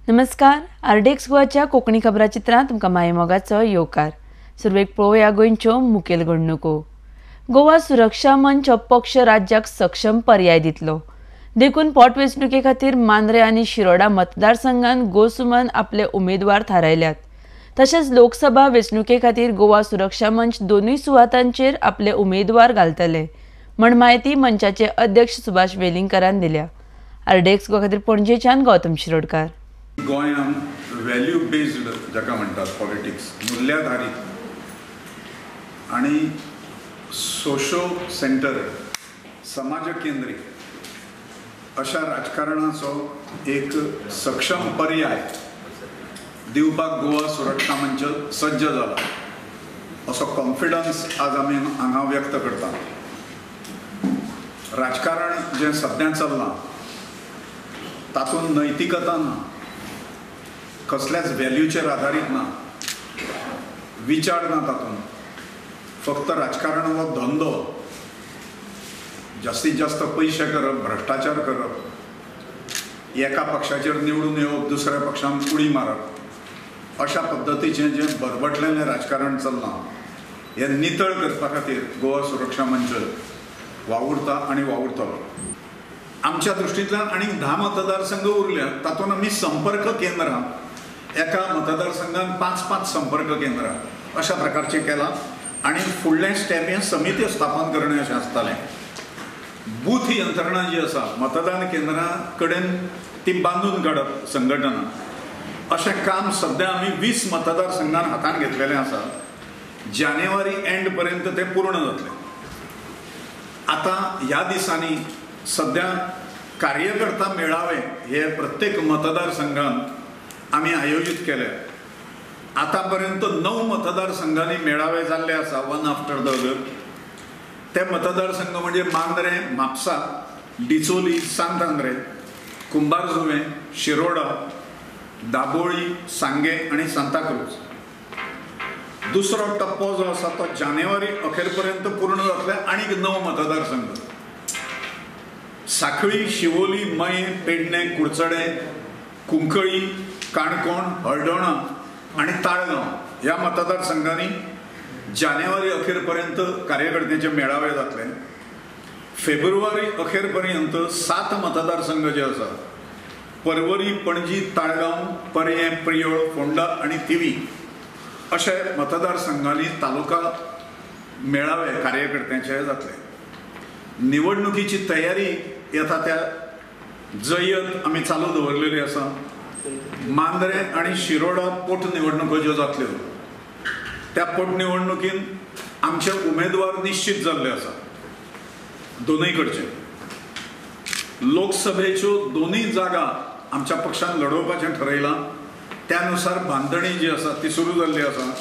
नमस्कार, आरडीएक्स गोवाच्या कोंकणी खबराचित्रांत तुमकां मायेमोगाचो येवकार. सुरवेक पळोवया गोंयच्यो मुखेल घडणुको. गोवा सुरक्षा मंच हो पक्ष राज्याक सक्षम पर्याय दितलो, देखून पोटवेंचणुके खातीर मांद्रे आनी शिरोडा मतदारसंघान गोसुमान आपले उमेदवार थारायल्यात. तशेंच लोकसभा वेंचणुके खातीर गोवा सुरक्षा मंच दोनूय सुवातांचेर आपले उमेदवार घालतले म्हण म्हायती मंचाचे अध्यक्ष सुभाष वेलिंगकरान दिल्या. आरडीएक्स गोवा खातीर पणजेच्यान गौतम शिरोडकार. गोंयांत व्हॅल्यू बेज्ड जाका म्हणटात पॉलिटिक्स, मुल्याधारीत आनी सोशो सेंटर, समाज केंद्रीत अशा राजकारणाचो एक सक्षम पर्याय दिवपाक गोवा सुरक्षा मंच सज्ज जाला असो कॉन्फिडन्स आज आमी हांगा व्यक्त करतात. राजकारण जें सद्या चल्लां तातूंत नैतिकता ना, कसल्याच व्हॅल्यूचेर आदारीत ना, विचार ना, तातूंत फक्त राजकारण हो धंदो, जास्तीत जास्त पयशे करप, भ्रश्टाचार करप, एका पक्षाचेर निवडून येवप, दुसऱ्या पक्षान उडी मारप, अशा पद्दतीचें जें बरबटलेलें राजकारण चल्लां हें नितळ करपा खातीर गोवा सुरक्षा मंच वावुरता आनी वावुरतलो. आमच्या दृश्टींतल्यान आनीक 10 मतदारसंघ उरल्या, तातूंत आमी संपर्क केंद्रां एका मतदारसंघान 5-5 संपर्क केंद्रां अशा प्रकारचें केलां आनी फुडलें स्टेप हें समिती स्थापन करणें अशें आसतालें. बूथ यंत्रणा जी आसा मतदान केंद्रां कडेन ती बांदून काडप संघटना, अशें काम सद्या आमी 20 मतदारसंघान हातान घेतलेलें आसा. जानेवारी एंड पर्यंत तें पूर्ण जातलें. आतां ह्या दिसांनी सद्या कार्यकर्ता मेळावे हे प्रत्येक मतदारसंघान आमी आयोजीत केले. आतां पर्यंत 9 मतदारसंघांनी मेळावे जाल्ले आसा, वन आफ्टर the other. ते मतदारसंघ म्हणजे मांद्रे, म्हापसा, डिचोली, सांत आंद्रे, कुंभारजुवें, शिरोडा, दाबोळी, सांगे आनी सांताक्रूज. दुसरो टप्पो जो आसा तो जानेवारी अखेर पर्यंत पूर्ण जातले. आनीक 9 मतदारसंघ साखळी, शिवोली, मयें, पेडणें, कुडचडें, कुंकळी, काणकोण, हळदोणा आनी ताळगांव ह्या मतदारसंघांनी जानेवारी अखेर पर्यंत कार्यकर्त्यांचे मेळावे जातले. फेब्रुवारी अखेर पर्यंत 7 मतदारसंघ जे आसा परवरी, पणजी, ताळगांव, पर्यें, प्रियोळ, फोंडा आनी थिवी अशे मतदारसंघांनी तालुका मेळावे कार्यकर्त्यांचे जातले. निवडणुकीची तयारी येता त्या जयत आमी चालू दवरलेली आसा. मांद्रे आनी शिरोडा पोटनिवडणुको ज्यो जातल्यो त्या पोटनिवडणुकीन आमचे उमेदवार निश्चित जाल्ले आसा दोनूय कडचे. लोकसभेच्यो दोनूय जागा आमच्या पक्षान लढोवपाचें ठरयलां, त्यानुसार बांधणी जी आसा ती सुरू जाल्ली आसा.